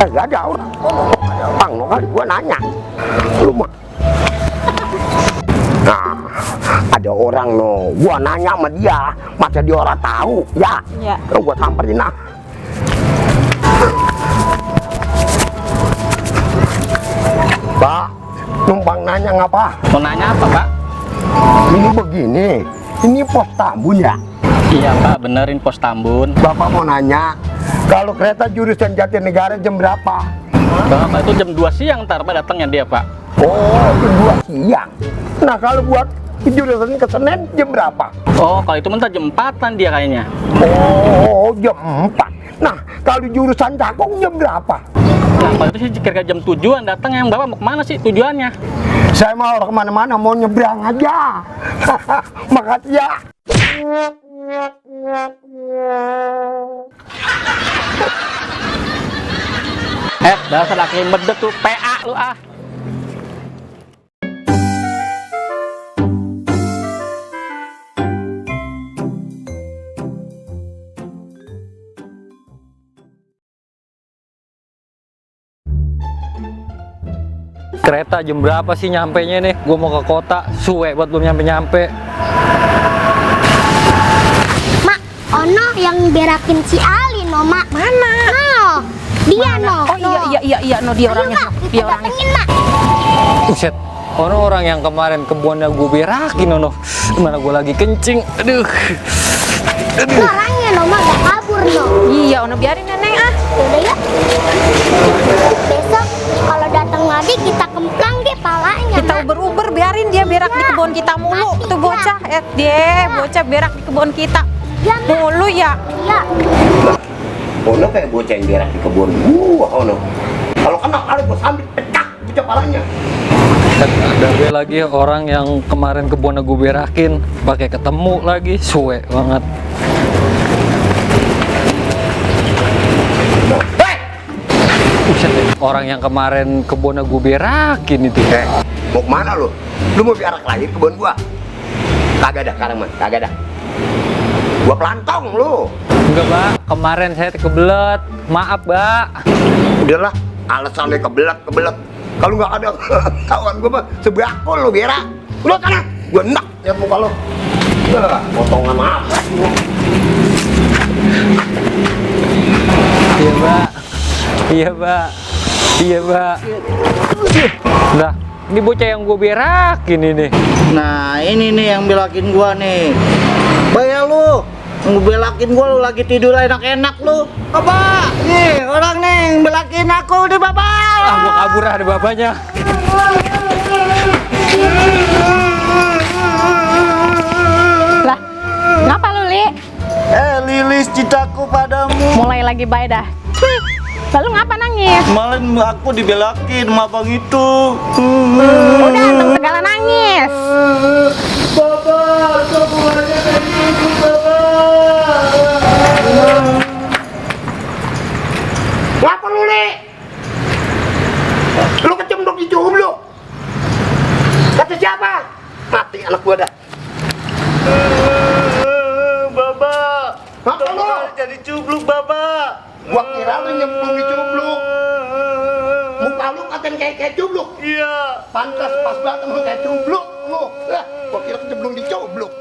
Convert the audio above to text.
Gak ada orang. Ada orang no kali gua nanya. Lu mah. Nah, ada orang no, gua nanya sama dia, masa dia orang tahu, ya? Ya. Gua samperin nah. Pak, numpang nanya ngapa? Mau nanya apa, Pak? Ini begini, ini pos Tambun ya? Iya, Pak, benerin pos Tambun. Bapak mau nanya, kalau kereta jurusan Jatinegara jam berapa? Bapak itu jam 2 siang ntar Pak datangnya dia, Pak. Oh, jam 2 siang. Nah, kalau buat jurusan ke Senen jam berapa? Oh, kalau itu mentar jam 4-an dia kayaknya. Oh, jam 4. Nah, kalau jurusan Cakung jam berapa? Nah, kalau itu sih kira-kira jam 7-an datang. Yang Bapak mau kemana sih tujuannya? Saya mau orang kemana-mana, mau nyebrang aja. Makasih ya. Dasar laki medet tuh, PA lu ah. Kereta jam berapa sih nyampenya nih? Gue mau ke kota, suwe buat belum nyampe-nyampe. Mak, ono yang berakin si Ali no, Mak. Mana? No, dia Mana? no. Oh iya no, dia orangnya. Ayo, Mak, Dia kita orangnya. datengin, Mak. Buset, ono orang yang kemarin kebunnya gue berakin, ono. Mana gue lagi kencing, aduh. Itu orangnya no, Mak, gak kabur no. Iya, ono biarin Neneng ah. Yaudah ya. Besok kalau datang lagi kita kemplang deh palanya. Kita Mak. uber-uber biarin dia berak di kebun kita mulu. Mati Tuh dia. bocah, bocah berak di kebun kita. Ya, Mak. Mulu ya. Iya. Ono kayak bocah yang berak di kebun gua, ono. Kalau kena kali gua sambil pecah kepalanya. Ada gue lagi orang yang kemarin kebunnya gue berakin, pakai ketemu lagi, suwe banget. Buset deh, orang yang kemarin kebunnya gue berakin itu. Mau kemana lu? Lu mau berak lagi di kebun gua? Kagak ada sekarang, Man. Kagak ada. Gua pelantong lu. Enggak, Pak. Kemarin saya kebelet. Maaf, Pak. Udahlah, alasannya kebelet. Kalau nggak ada kawan gua mah sebakul lu berak. Lu sana, gua enak ya muka lu. Potongan apa? Iya, Pak. Iya, Pak. Iya, Pak. Nah, ini bocah yang gue berakin ini. Nah ini nih yang belakin gua nih. Bayar lu ngebelakin gua, lu lagi tidur enak-enak lu. Bapak, nih orang nih yang belakin aku udah bapak. Ah, gua kabur ada bapaknya. Lah, ngapa lu, Li? Lilis cintaku padamu. Mulai lagi baik dah. Lalu ngapa nangis? Kemarin aku dibelakin sama abang itu. Udah, antum segala nangis. Bapak, kamu aja kayak gitu, Bapak. Ngapa lu, Le? Lu kecemplung di cuhum lu. Kata siapa? Mati anak gua dah. Bapak, Ngapa lu? jadi cubluk, Bapak. Gua kira lu nyemplung di cubluk. Muka lu katain kayak cubluk. Iya. Pantas pas banget emang kayak cubluk lu. Gua kira kecemplung di cubluk.